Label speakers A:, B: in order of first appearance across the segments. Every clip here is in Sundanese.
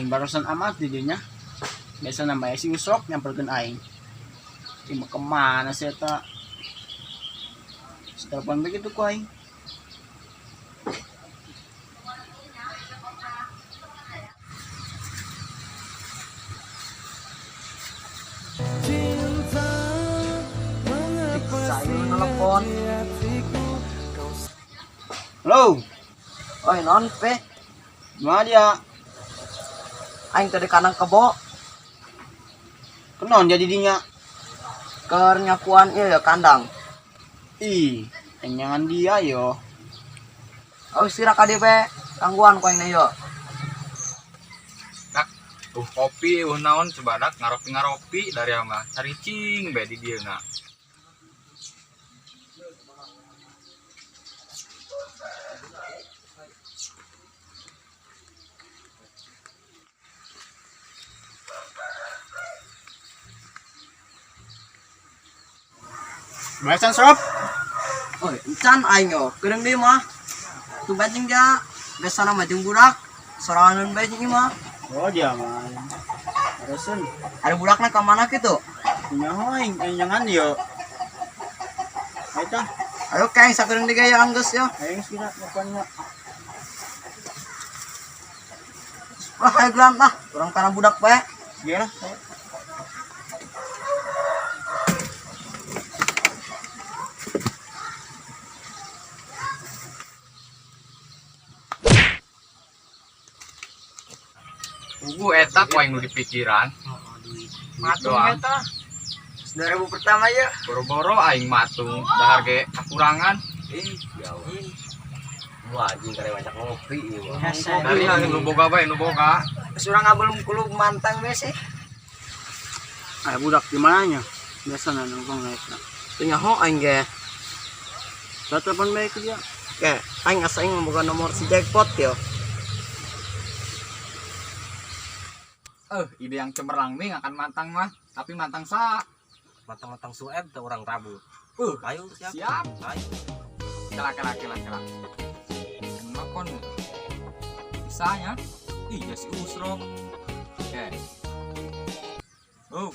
A: Aing barusan amat di dinya. Biasa namanya si Usrok nyamperkeun aing. Ieu mah kemana sih eta? Telepon begitu ku aing.
B: Saya telepon.
A: Halo,
B: Oi non pe,
A: gimana dia?
B: Aing tadi kandang kebo.
A: Kenon jadi dinya.
B: Keur nyapuan ieu ya kandang.
A: Ih, enyangan dia yo.
B: Oh sira ka dieu pe, gangguan ku aing na ieu.
C: Dak, kopi, naon coba dak ngaropi-ngaropi dari mah caricing bae di dieu na.
A: Bahasan sob.
B: Oi, encan aing yo, keudeung deui mah. Tuh bajing dia, biasana mah jeung budak. Sorangan bae jeung ieu mah.
A: Oh dia mah. Barusan
B: Ada budakna ka mana kitu?
A: nyaho aing enyangan yo. Ayo tah,
B: Ayo kayak sakedeung deui ya anggeus ya.
A: aing geus kira nyapuan mah.
B: Wah, ayo gelan lah, urang kana budak bae.
A: Gimana?
C: Puguh eta ku aing nu di pikiran.
B: Matung
C: Doang.
B: eta. 2000 pertama ya.
C: Boro-boro aing matung, dahar ge kakurangan.
D: Wah, anjing kare banyak ngopi ieu mah.
C: Dari yang nu boga bae nu boga.
B: Surang belum kulub mantang we sih.
A: Ayo budak di mananya? Biasa nongkrong naik.
B: Teu nyaho aing ge.
A: Saya telepon baik ke dia.
B: Oke, aing asa aing membuka nomor si jackpot yo.
C: Ide yang cemerlang nih akan mantang mah, tapi mantang sa.
D: Matang-matang sueb teh urang Rabu. Ayo siap.
C: Siap.
D: Ayo.
C: Kela kela kela kela. Nelfon. Bisa ya? Iya si Usrok. Oke. Oh,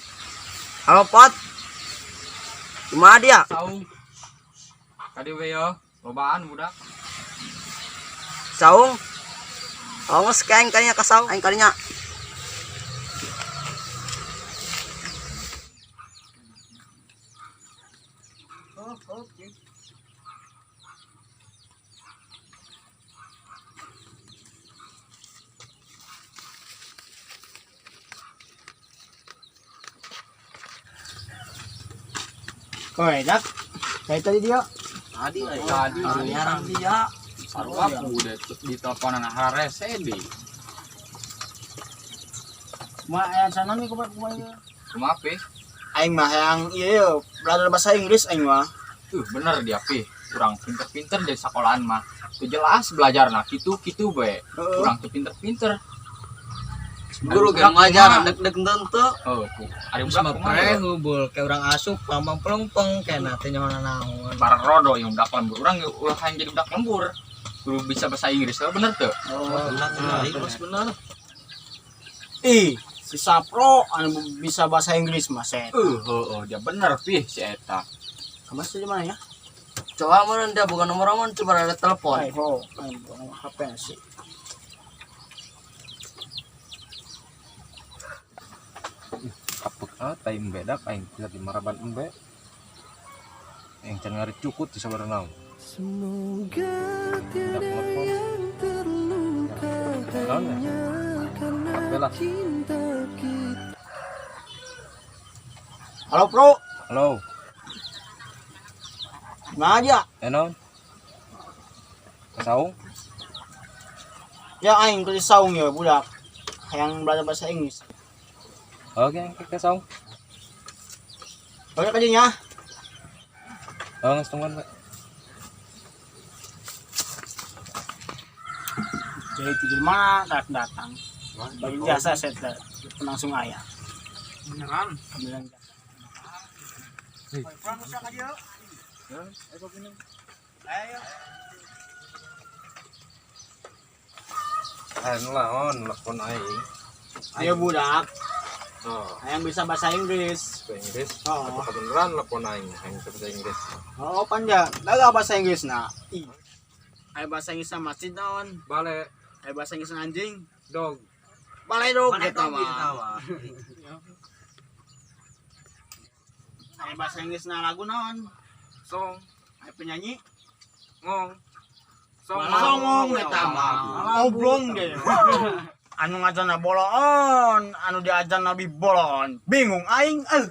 B: Halo Pot. Gimana dia?
C: Saung. Tadi we yo, lobaan budak.
B: Saung. Oh, geus ka aing kadinya ka saung aing kadinya.
A: Oh, oke. Koi, dak. Kayak tadi dia.
D: Tadi aing.
C: Tadi
B: Nyaran dia.
C: Sarua udah di teleponan harese di.
A: Ma aya sana nih kumaha kumaha.
C: Kumaha pi?
A: Aing mah yang iya yo, belajar bahasa Inggris aing mah.
C: Bener dia pi. Kurang pinter-pinter dari sekolahan mah. Teu jelas belajar nah kitu-kitu bae. Kurang teu pinter-pinter.
B: Guru ge ngajar deg-deg tentu.
C: Oh, ku. Ari
E: Terus
C: budak
E: mah
C: kumaha?
E: pre
C: Ya?
E: hubul kayak orang asup pambang pelempeng kayak nanti nyawa naon.
C: Barang rodo yang budak lembur. Urang ulah hayang jadi budak lembur. Kudu bisa bahasa Inggris lah bener tuh.
A: Oh,
D: Benar aing bos bener.
A: Ih, si Sapro anu bisa bahasa Inggris mah set.
C: Heeh, dia bener pi si eta.
A: Kamu sih di mana ya?
B: Coba mun dia bukan nomor mun coba ada telepon.
A: Ay, ho, ay, HP sih.
D: Kapek ah tai embe dak aing bisa di maraban embe. Aing can ngari cukut di sabar naon.
F: Semoga
D: Tidak
F: tiada
D: telepon.
F: yang terluka
D: Naon ya?
F: hanya karena
D: HP lah.
F: cinta kita.
A: Halo, Bro.
D: Halo,
A: Gimana dia?
D: eh naon? Ka saung?
A: Ya aing ke saung ya budak. Yang belajar bahasa Inggris.
D: Oke, aing ke saung.
A: Oke kadinya.
D: Oh, geus tungguan, Pak.
A: Jadi di mana tak datang. Bagi jasa saya langsung ayah.
C: Beneran.
A: Beneran jasa. Pulang usah ka dieu. Ayo.
D: Eh, naon nelpon aing.
A: Ayo budak,
D: Oh,
A: yang bisa bahasa Inggris.
D: bahasa Inggris.
A: Oh.
D: Atau kebenaran lepon aing, aing bisa bahasa Inggris.
A: Oh, panja, daga bahasa Inggris na. Ayo bahasa Inggris na masjid naon?
D: Bale,
A: Ayo bahasa Inggris na anjing.
D: dog.
A: Balai dog
B: Balai
A: eta
B: dog
A: mah.
B: eta mah.
A: Ayo bahasa Inggris na lagu naon?
D: Song,
A: Ayo penyanyi.
D: ngong. Song,
A: Songong eta mah. Oblong deh. Anu ngajarna boloon, anu diajar nabi bolon. Bingung aing eh.